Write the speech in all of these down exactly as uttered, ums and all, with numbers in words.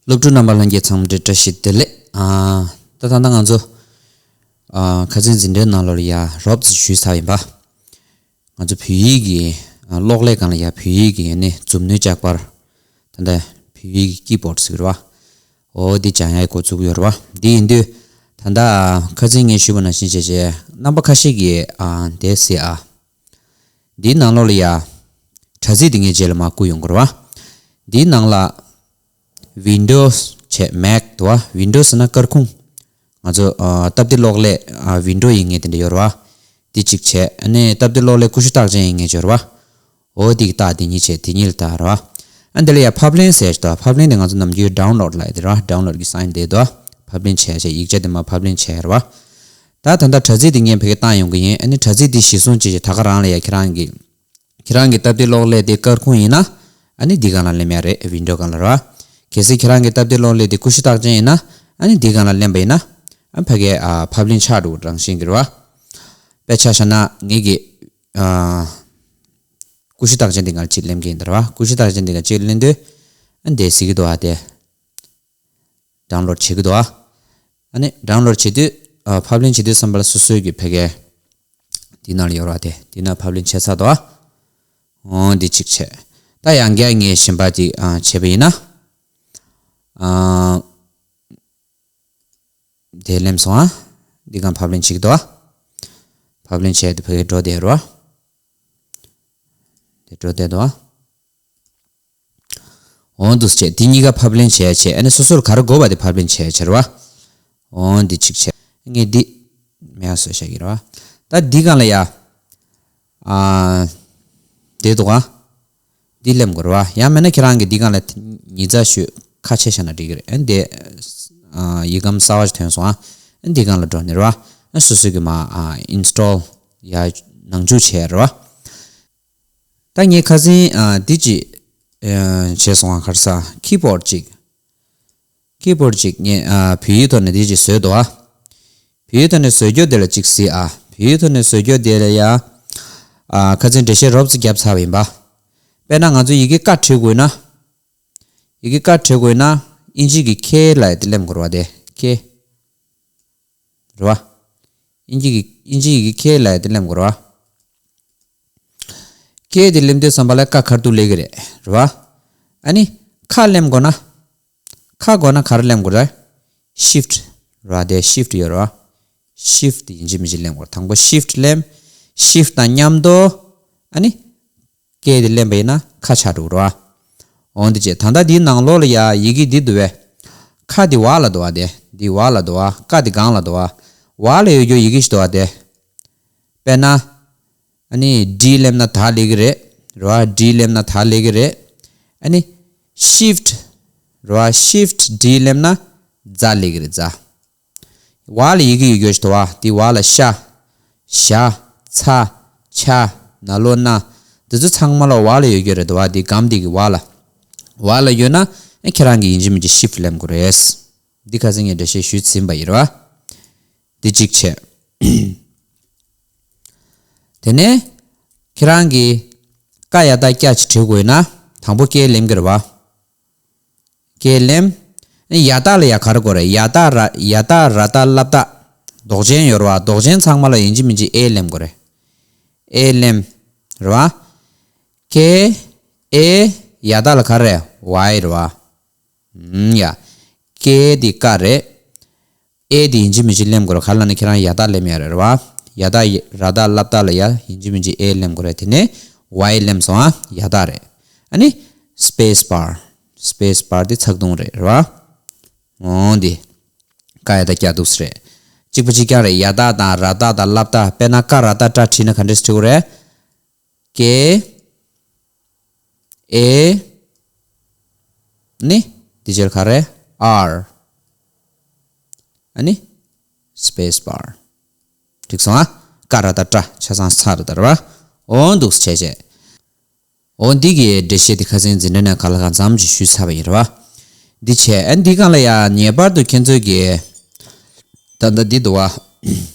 སློབ་ཕྲུག་རྣམ་པ་ལྷན་རྒྱས་ཚང་མ་བཀྲ་ཤིས་བདེ་ལེགས། ཨ། ད་ད་ལྟ་ང་ཚོ་ཨ་ཁ་སང་འཛིན་གྲྭའི་ནང་ལོགས་ལ་ཡ་རོབ་ཙམ་ཞུས་ཚར་ཡིན་པ། ང་ཚོ་བོད་ཡིག་གི་ཨ་གློག་ཀླད་སྒང་ལ་ཡ་བོད་ཡིག་གི་ནི་མཛུབ་གནོན་ལྕགས་པར། ད་ལྟ་བོད་ཡིག་གི་ཀི་བོརྡ་ཟེར་གི་རེད་བ། འོ་འདི་སྦྱང་ཡ་འགོ་བཙུགས་ཡོད་རེད་བ། འདི་ཡིན་དུས་ད་ལྟ་ཁ་སང་ངས་ཞུས་པ་ནང་བཞིན་བྱས་བྱས་རྣམ་པ་ཁ་ཤས་ཀྱིས་ཨ་འདི་ཟེར་ཨ། འདིའི་ནང་ལོགས་ལ་ཡ། དྲ་ཚིགས་འདི་ངའི་རྗེས་ལ་མར་བསྐུར་ཡོང་གི་རེད་བ། འདིའི་ནང་ལ། Windows་བྱས་Mac་འདུག་བ། Windows་ཟེར་ན་སྐར་ཁུང་། ང་ཚོ་ཨ་སྟབས་བདེ་གློག་ཀླད་ཨ་Windows་ཡིན་མཁན་དེ་འདྲ་ཡོད་རེད་བ། འདི་གཅིག་བྱས། ཨ་ནི་སྟབས་བདེ་གློག་ཀླད་ཀུ་ཤུ་རྟགས་ཅན་ཡིན་མཁན་ཡོད་རེད་བ། འོ་འདི་གི་རྟགས་འདི་གཉིས་བྱས་དེ་གཉིས་ལ་བལྟ་རེད་བ། ཨ་འདི་ལ་ཡ་ཕབ་ལེན་ཟེར་ཞིག་འདུག་ཕབ་ལེན་དེ་ང་ཚོ་ནམ་རྒྱུན་download་ལབ་ཡ་དེ་རེད་བ། download་གི་sign་དེ་འདུག་ཕབ་ལེན་བྱས་བྱས་ཡིག་ཆ་དེ་མར་ཕབ་ལེན་བྱས་རེད་བ། ད་ད་ལྟ་དྲ་ཚིགས་འདི་ངས་ཕ་གི་བཏང་ཡོང་གི་ཡིན། ཨ་ནི་དྲ་ཚིགས་འདི་གཞིར་བཟུང་བྱས་བྱས་ད་ག་རང་ལ་ཡ་ཁྱེད་རང་གི་ཁྱེད་རང་གི་སྟབས་བདེ་གློག་ཀླད་དེ་སྐར་ཁུང་ཡིན་ན། ཨ་ནི་འདི་སྒང་ལ་ལེན་ཡ་རེད། Windows་སྒང་ལ་རེད་བ། གལ་སྲིད་ཁྱེད་རང་གི་སྟབས་བདེ་གློག་ཀླད་དེ་ཀུ་ཤུ་རྟགས་ཅན་ཡིན་ན། ཨ་ནི་འདི་སྒང་ལ་ལེན་པ་ཡིན་ན། ཨ་ཕ་གི་ཨ་ཕབ་ལེན་ཆགས་འགྲོ་རང་བཞིན་གྱི་རེད་བ། དཔེ་ཆ་བཞག་ན་ངེད་ཀྱི་ཨ་ཀུ་ཤུ་རྟགས་ཅན་འདི་སྒང་ལ་གཅིག་ལེན་གྱི་ཡིན་ད་རེད་བ། ཀུ་ཤུ་རྟགས་ཅན་འདི་སྒང་གཅིག་ལེན་དུས། ཨ་འདི་གཟིགས་ཀྱི་འདུག་ཨ་དེ། download་བྱེད་ཀྱི་འདུག་ཨ། ཨ་ནི་download་བྱེད་དུས་ཨ་ཕབ་ལེན་བྱེད་དུས་ཙམ་པ་ལ་སོ་སོའི་གི་ཕ་གི་འདི་ནང་ལ་ཡོད་རེད་བ། དེ་འདི་ནང་ཕབ་ལེན་བྱས་ཚར་འདུག་ཨ། འོ་འདི་གཅིག་བྱས། ད་ཡང་བསྐྱར་ངས་གཞན་པ་ཅིག་ཨ་བྱས་པ་ཡིན་ན། ཨ་དེ་ལེན་སོང་ཨ། འདི་སྒང་ཕབ་ལེན་བྱེད་ཀྱི་འདུག་ཨ། ཕབ་ལེན་བྱས་ཏེ་ཕ་གི་འགྲོ་བསྡད་རེད་བ། དེ་འགྲོ་བསྡད་འདུག་ཨ། འོ་འདུག་སེ་བྱས། འདི་གཉིས་ཀ་ཕབ་ལེན་བྱས་བྱས། ཨ་ནི་སོ་སོར་ག་རེ་དགོས་པ་དེ་ཕབ་ལེན་བྱས་བྱས་རེད་བ། འོ་འདི་གཅིག་བྱས། ངས་འདི་མེད་པ་བཟོས་བཞག་གི་རེད་བ། ད་འདི་སྒང་ལ་ཡ། ཨ། དེ་འདུག་ག་འདི་ལེན་དགོས་རེད་བ། ཡང་མིན་ན་ཁྱེད་རང་གིས་འདི་སྒང་ལ་ཉིས་རྩ་ཞུ་ཁ་ཕྱེ་བཞག་ན་འགྲིག་གི་རེད། ཨ་འདི། ཨ་ཡིག་སྒམ་གསར་བ་ཞིག་ཐོན་སོང་ཨ། ཨ་འདི་སྒང་ལ་འགྲོ་ནི་རེད་བ། ཨ་སོ་སོ་གི་མ་ཨ་install་ཡ་ནང་འཇུག་བྱས་རེད་བ། ད་ངས་ཁ་སང་ཨ་འདི་ཅིག་ཨ་བྱས་སོང་ཨ། ག་རེ་ཟ། ཀི་བོརྡ་ཅིག་ཀི་བོརྡ་ཅིག་ངས་ཨ་བོད་ཡིག་ཐོག་ནས་འདི་ཅིག་བཟོས་འདུག་ཨ། བོད་ཡིག་ཐོག་ནས་བཟོ་རྒྱུ་དེ་ལ་ཅིག་གཟིགས་ཨ། བོད་ཡིག་ཐོག་ནས་བཟོ་རྒྱུ་དེ་ལ་ཡ། ཨ་ཁ་སང་འགྲེལ་བཤད་རོབ་ཙམ་བརྒྱབ་ཚར་བ་ཡིན་པ། དཔེར་ན་ང་ཚོ་ཡི་གེ་ཀ་བྲིས་དགོས་ན། ཡི་གེ་ཀ་བྲིས་དགོས་ན་ཨིན་ཇི་གི་ཁེ་ལབ་ཡ་དེ་ལེན་དགོས་རེད་བ། དེ་ཁེ། རེད་བ། ཨིན་ཇི་གི་ཨིན་ཇི་ཡི་གེ་ཁེ་ལབ་ཡ་དེ་ལེན་དགོས་རེད་བ། ཁེ་དེ་ལེན་དུས་ཙམ་པ་ལ་ཀ་ཁ་ཐུག་སླེབས་ཀྱི་རེད། རེད་བ། ཨ་ནི་ཁ་ལེན་དགོས་ན། ཁ་དགོས་ན་ག་རེ་ལེན་དགོས་རེད། ཤིཕ་ཊི་རེད་བ། དེ་ཤིཕ་ཊི་ཡོད་རེད་བ། ཤིཕ་ཊི་དེ་ཡིན་གཅིག་མིན་གཅིག་ལེན་དགོས། དང་པོ་ཤིཕ་ཊི་ལེན། ཤིཕ་ཊི་དང་མཉམ་དུ། ཨ་ནི། ཀེ་དེ་ལེན་པ་ཡིན་ན་ཁ་ཆགས་འགྲོ་གི་རེད་བ། འོ་འདི་བྱས། ད་ལྟ་འདིའི་ནང་ལོགས་ལ་ཡ་ཡི་གེ་འདི་འདུག་བས། ཁ་འདི་འོག་ལ་འདུག་བ། དེ་འདི་འོག་ལ་འདུག་བ། ཀ་འདི་སྒང་ལ་འདུག་བ། འོག་ལ་ཡོད་རྒྱུ་ཡི་གེ་ཞིག་འདུག་བ། དེ། དཔེར་ན། ཨ་ནི་ཌི་ལེན་ན་ད་སླེབས་ཀྱི་རེད། རེད་བ། ཌི་ལེན་ན་ད་སླེབས་ཀྱི་རེད། ཨ་ནི་ཤིཕ་ཊི། རེད་བ། ཤིཕ་ཊི་ཌི་ལེན་ན་ཛ་སླེབས་ཀྱི་རེད། ཛ། འོག་ལ་ཡི་གེ་ཡོད་རྒྱུ་ཞིག་འདུག་བ། དེ་འོག་ལ་ཤ། ཞ། ཚ། ཆ། ན་ལོ་ན། འདི་ཚོ་ཚང་མ་ལ་འོག་ལ་ཡོད་རྒྱུ་རེད་འདུག་བ། དེ་སྒམ་དེ་གི་འོག་ལ། འོག་ལ་ཡོད་ན་ཨ་ཁྱེད་རང་གིས་ཡིན་གཅིག་མིན་གཅིག་ཤིཕ་ཊི་ལེན་དགོས་རེད། འདི་ཁ་སང་ངས་འགྲེལ་བཤད་ཞུས་ཟིན་པ་ཡིན་རེད་བ། འདི་གཅིག་བྱས། དེ་ནས་ཁྱེད་རང་གིས་ཀ་ཡ་བཏགས་ཀྱ་ཅིག་བྲིས་དགོས་ན་དང་པོ་ཀེ་ལེན་གྱི་རེད་བ། ཀེ་ལེན། ཡ་བཏགས་ལ་ཡ་ག་རེ་དགོས་རེད། ཡ་བཏགས་ར། ཡ་བཏགས་ར་བཏགས་ལ་བཏགས། འདོགས་ཅན་ཡོད་རེད་བ། འདོགས་ཅན་ཚང་མ་ལ་ཡིན་གཅིག་མིན་གཅིག་ཨེ་ལེན་དགོས་རེད། ཨེ་ལེན། རེད་བ། ཀེ། ཨེ། ཡ་བཏགས་ལ་ག་རེ། ཝའི་རེད་བ། ཨུམ་ཡ། ཀེ་འདི་ཀ་རེད། ཨེ་འདི་ཡིན་གཅིག་མིན་གཅིག་ལེན་དགོས་རེད། ག་རེ་ལབ་ན་ཁྱེད་རང་ཡ་བཏགས་ལེན་ཡ་རེད་བ། ཡ་བཏགས་ཡ། ར་བཏགས་ལ་བཏགས་ལ་ཡ་ཡིན་གཅིག་མིན་གཅིག་ཨེ་ལེན་དགོས་རེད། དེ་ནས་ཝའི་ལེན་སོང་ཨ། ཡ་བཏགས་རེད། ཨ་ནི་སི་པེ་སི་བར། སི་པེ་སི་བར་འདི་ཚག་དུང་རེད། རེད་བ། འོ་འདི། ཀ་ཡ་བཏགས་ཀྱ་འདུག་སེ་རེད། གཅིག་པ་གཅིག་རྐྱང་རེད། ཡ་བཏགས་དང་ར་བཏགས་དང་ལ་བཏགས། དཔེར་ན་ཀ་ར་བཏགས་ཀྲ་བྲིས་ན་ག་འདྲས་སེ་བྲིས་དགོས་རེད། ཀེ། ཨེ། ནི། འདི་རྗེས་ག་རེ། ཨར། ཨ་ནི། སི་པེ་སི་བར། འགྲིག་སོང་ཨ། ཀ་ར་བཏགས་ཀྲ། ཆ་ཚང་ཚར་རེད་ད་རེད་བ། འོ་འདུག་སེ་བྱས་བྱས། འོ་འདི་གི་འགྲེལ་བཤད་འདི་ཁ་སང་འཛིན་གྲྭ་ནས་ག་ལ་གང་འཚམ་ཅིག་ཞུས་ཚར་བ་ཡིན་རེད་བ། འདི་བྱས། ཨ་འདི་སྒང་ལ་ཡ་ངེས་པར་དུ་ཁྱེད་ཚོས་ཀྱི། ད་ལྟ་འདི་འདུག་བ།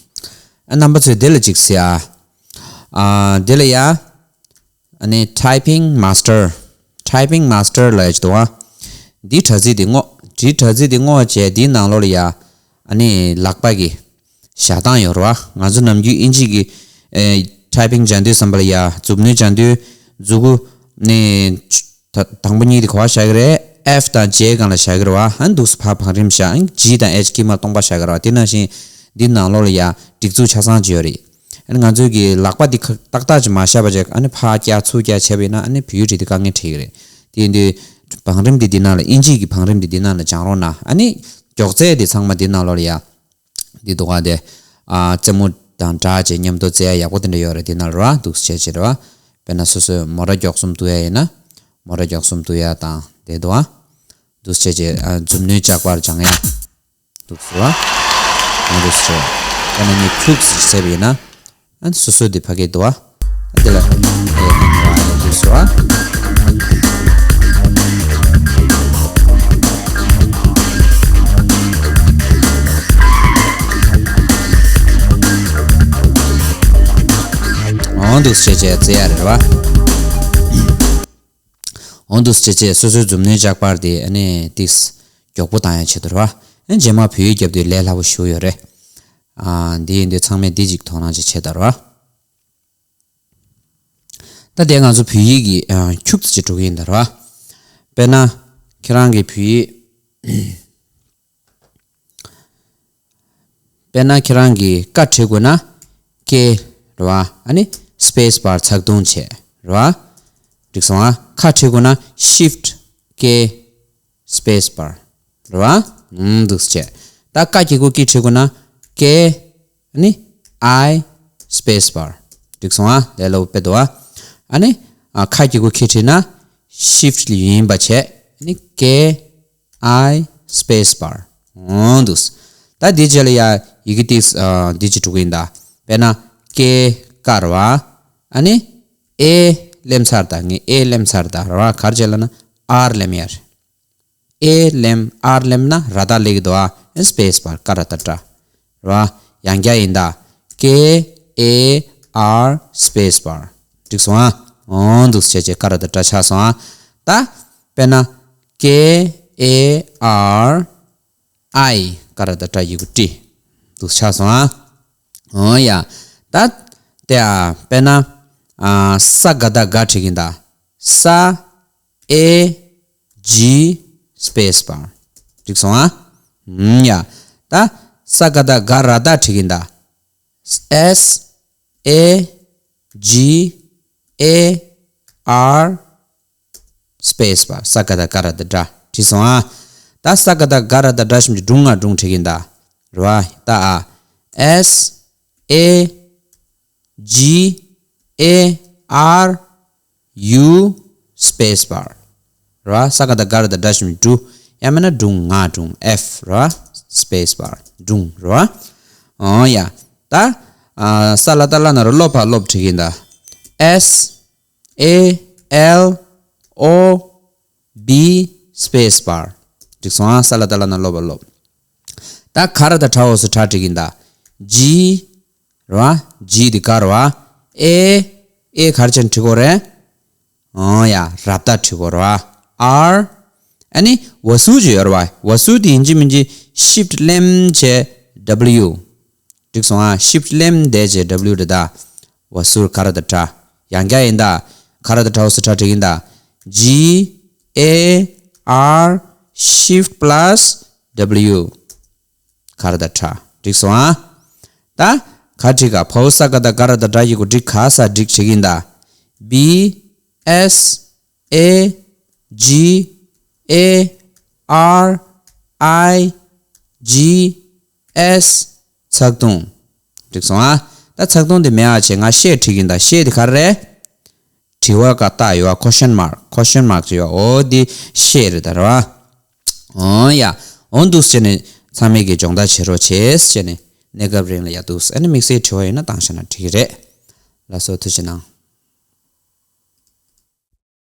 ཨ་རྣམ་པ་ཚོས་འདི་ལ་ཅིག་གཟིགས་ཨ། ཨ་འདི་ལ་ཡ། ཨ་ནི་Typing Master། Typing Master་ལབ་ཡ་ཅིག་འདུག་བ། འདི་དྲ་ཚིགས་འདི་སྔོག་འབྲི་དྲ་ཚིགས་དེ་བསྔོ་བ་བྱས་དེའི་ནང་ལོགས་ལ་ཡ། ཨ་ནི་ལག་པ་གི་བཞག་སྟངས་ཡོད་རེད་བ། ང་ཚོ་ནམ་རྒྱུན་ཨིན་ཇི་གི་ཨེ་ཊའི་པིང་སྦྱང་དུས་ཙམ་པ་ལ་ཡ་མཛུབ་གནོན་སྦྱང་དུས་མཛུ་གུ་ནི་ད་དང་པོ་གཉིས་དེ་ག་པར་བཞག་གི་རེད། F་དང་J་སྒང་ལ་བཞག་གི་རེད་བ། ཨ་ནི་འདུག་སེ་ཕར་བང་རིམ་བཞག་ཨ་ནི་G་དང་H་དཀྱིལ་མ་སྟོང་པ་བཞག་གི་རེད་བ། དེ་ནང་བཞིན་འདི་ནང་ལོགས་ལ་ཡ་སྒྲིག་འཛུགས་ཆ་ཚང་ཅིག་ཡོད་རེད། ཨ་ནི་ང་ཚོའི་གི་ལག་པ་འདི་ཁ་ཏག་ཏག་ཅིག་མ་བཞག་པ་བྱས་ཨ་ནི་ཕར་བཀྱག་ཚུར་བཀྱག་བྱས་པ་ཡིན་ན་ཨ་ནི་བོད་ཡིག་འབྲི་དུས་དཀའ་ངལ་འཕྲད་ཀྱི་རེད། དེ་ཡིན་དུས་བང་རིམ་འདི་འདི་ནང་ལ་ཨིན་ཇི་གི་བང་རིམ་འདི་འདི་ནང་ལ་སྦྱང་རོགས་གནང་། ཨ་ནི་མགྱོགས་རྩལ་འདི་ཚང་མ་འདི་ནང་ལོགས་ལ་ཡ། འདི་འདུག་ག་དེ། ཨ་རྩེད་མོ་དང་སྦྲགས་བྱས་མཉམ་དུ་རྩེ་ཡ་ཡག་པོ་དེ་འདྲ་ཡོད་རེད། འདི་ནང་ལ་ར་འདུག་སེ་བྱས་བྱས་རེད་བ། དཔེར་ན་སོ་སོས་མོ་ར་མགྱོགས་གསུམ་གཏུག་ཡ་ཡིན་ན། མོ་ར་མགྱོགས་གསུམ་གཏུག་ཡ་དང་དེ་འདུག་ག་འདུག་སེ་བྱས་བྱས་ཨ་མཛུབ་གནོན་ལྕགས་པར་སྦྱང་ཡ། འདུག་སེ་བ། ཨ་འདུག་སེ་བྱས། ཨ་ནི་ངས་ཁྱུག་ཙམ་བྱས་པ་ཡིན་ན། ཨ་ནི་སོ་སོ་དེ་ཕ་གི་འདུག་བ། ཨ་དེ་ལ་ཨེ་ཨ་ནི་བ་ཨ་འདུག་སེ་བ། ཨོ་འདུག་སེ་བྱས་བྱས་རྩེ་ཡ་རེད་བ། འོ་འདུག་སེ་བྱས་བྱས་སོ་སོའི་མཛུབ་གནོན་ལྕགས་པར་དེ་ཨ་ནི་ཏིག་མགྱོགས་པོ་བཏང་ཡ་ཆེད་དུ་རེད་བ། ཨ་རྗེས་མ་བོད་ཡིག་རྒྱབ་དུས་ལས་སླ་པོ་ཞེ་པོ་ཡོད་རེད། ཨ་འདི་ཡིན་དུས་ཚང་མས་འདི་ཅིག་དོ་སྣང་ཅིག་བྱེད་དང་རེད་བ། ད་དེ་ང་ཚོ་བོད་ཡིག་གི་ཨ་ཁྱུག་ཙམ་ཅིག་འགྲོ་གི་ཡིན་ད་རེད་བ། དཔེར་ན་ཁྱེད་རང་གི་བོད་ཡིག་དཔེར་ན་ཁྱེད་རང་གིས་ཀ་བྲིས་དགོས་ན་ཀེ་རེད་བ། ཨ་ནི་སི་པེ་སི་བར་ཚག་ཐུང་བྱས་རེད་བ། འགྲིག་སོང་ཨ། ཁ་བྲིས་དགོས་ན་ཤིཕ་ཊི་ཀེ་སི་པེ་སི་བར་རེད་བ། ཨུམ་འདུག་སེ་བྱས། ད་ཀ་གི་གུ་ཀི་བྲིས་དགོས་ན་ཀེ་ཨ་ནི་ཨའི་སི་པེ་སི་བར། འགྲིག་སོང་ཨ། ལས་སླ་པོ་དཔེ་འདུག་ཨ། ཨ་ནི་ཨ་ཁ་གི་གུ་ཁི་བྲིས་ན་ཤིཕ་ཊི་ཡིན་པ་བྱས། ཨ་ནི་ཀེ་ཨའི་སི་པེ་སི་བར། འོ་འདུག་ད་འདི་རྗེས་ལ་ཡ་ཡི་གེ་ཏིག་ཨ་འདི་ཅིག་འགྲོ་གི་ཡིན་ད། དཔེར་ན་ཀེ་ཀ་རེད་བ། ཨ་ནི་ཨེ་ལེམ་ཚར་ད། ངས་ཨེ་ལེམ་ཚར་ད་རེད་བ། ག་རེ་བྱས་ལབ་ན་ཨར་ལེམ་ཡ་རེད། ཨེ་ལེམ་ཨར་ལེམ་ན་ར་བཏགས་སླེབས་ཀྱི་འདུག་ཨ། སི་པེ་སི་བར་ཀ་ར་བཏགས་ཀྲ། རེད་བ། ཡང་བསྐྱར་ཡིན་ད། ཀེ་ཨེ་ཨར་སི་པེ་སི་བར། འགྲིག་སོང་ཨ། འོ་འདུག་སེ་བྱས་བྱས་ཀ་ར་བཏགས་ཀྲ་ཆགས་སོང་ཨ། ད་དཔེར་ན་ཀེ་ཨེ་ཨར་ཨའི་ཀ་ར་བཏགས་ཀྲ་ཡི་གུ་ཀྲི། འདུག་སེ་ཆགས་སོང་ཨ། འོ་ཡ། ད་དེ་ཨ་དཔེར་ན་ཨ་ས་ག་བཏགས་སྒ་བྲིས་ཀྱི་ཡིན་ད། ས་ཨེ་ཇི་སི་པེ་སི་བར། འགྲིག་སོང་ཨ། ཨུམ་ཡ། ད་ས་ག་བཏགས་སྒ་ར་བཏགས་བྲིས་ཀྱི་ཡིན་ད། ཨེས་ཨེ་ཇི་ཨེ་ཨར་སི་པེ་སི་བར། ས་ག་བཏགས་སྒ་ར་བཏགས་སྒྲ། བྲིས་སོང་ཨ། ད་ས་ག་བཏགས་སྒ་ར་བཏགས་སྒྲ་ཞབས་ཀྱུ་སྒྲུང་ང་སྒྲུང་བྲིས་ཀྱི་ཡིན་ད། རེད་བ། ད་ཨ་ཨེས་ཨེ་ཇི་ཨེ་ཨར་ཡུ་སི་པེ་སི་བར། རེད་བ། ས་ག་བཏགས་སྒ་ར་བཏགས་སྒྲ་ཞབས་ཀྱུ་སྒྲུ། ཡང་མིན་ན་སྒྲུང་ང་སྒྲུང་ཨེཕ་རེད་བ། སི་པེ་སི་བར་སྒྲུང་རེད་བ། འོ་ཡ། ད་ཨ་ས་ལ་བཏགས་སླ་ན་རོ་སློ་ཕ་སློབ་བྲིས་ཀྱི་ཡིན་ད། ཨེས་ཨེ་ཨེལ་ཨོ་བི་སི་པེ་སི་བར། འགྲིག་སོང་ཨ། ས་ལ་བཏགས་སླ་ན་སློ་ཕ་སློབ། ད་ག་ར་བཏགས་གྲ་འོག་སུ་གྲ་བྲིས་ཀྱི་ཡིན་ད། ཇི་རེད་བ། ཇི་དེ་ག་རེད་བ། ཨེ་ཨེ་ག་རེ་བྱས་ནས་བྲིས་དགོས་རེད། འོ་ཡ། ར་བཏགས་བྲིས་དགོས་རེད་བ། ཨར། ཨ་ནི་ཝ་སུ་ཅིག་ཡོད་རེད་བ། ཝ་སུ་དེ་ཡིན་གཅིག་མིན་གཅིག་ཤིཕ་ཊི་ལེམ་བྱས་ཌབ་ལིའུ། འགྲིག་སོང་ཨ། ཤིཕ་ཊི་ལེམ་བསྡད་བྱས་ཌབ་ལིའུ་རེད་ད། ཝ་སུ་ག་ར་བཏགས་གྲ། ཡང་བསྐྱར་ཡིན་ད། ག་ར་བཏགས་གྲ་འོག་སུ་གྲ་བྲིས་ཀྱི་ཡིན་ད། ཇི་ཨེ་ཨར་ཤིཕ་ཊི་པ་ལ་སི་ཌབ་ལིའུ། ག་ར་བཏགས་གྲ། འགྲིག་སོང་ཨ། ད་ག་བྲིས་ག་བའུ་ལ་ས་ག་བཏགས་སྒ་ར་བཏགས་སྒྲ་ཡི་གུ་འགྲིག་ག་ས་འགྲིག་བྱེད་ཀྱི་ཡིན་ད། བི་ཨེས་ཨེ་ཇི་ཨེ་ཨར་ཨའི་ཇི་ཨེས་ཚག་ཐུང་། འགྲིག་སོང་ཨ། ད་ཚག་ཐུང་དེ་མེད་ཨ་བྱས་ང་ཤད་བྲིས་ཀྱི་ཡིན་ད། ཤད་དེ་ག་རེ་རེད། དྲི་བ་ག་བཏགས་ཡོད་བ། ཁོ་ཤན་མར་ཁོ་ཤན་མར་ཅིག་ཡོད། འོ་འདི་ཤད་རེད་ད་རེད་བ། འོ་ཡ། འོ་འདུག་སེ་བྱས་ནས་ཚང་མས་ཀྱི་སྦྱོང་བརྡར་བྱེད་རོགས་བྱེད་ཟེར་ནས་གནས་སྐབས་རིང་ལ་ཡ་འདུག་ཨ་ནི་དམིགས་བསལ་དྲི་བ་ཡོད་ན་བཏང་བཞག་ན་འགྲིག་གི་རེད། ལགས་སོ་ཐུགས་རྗེ་གནང་།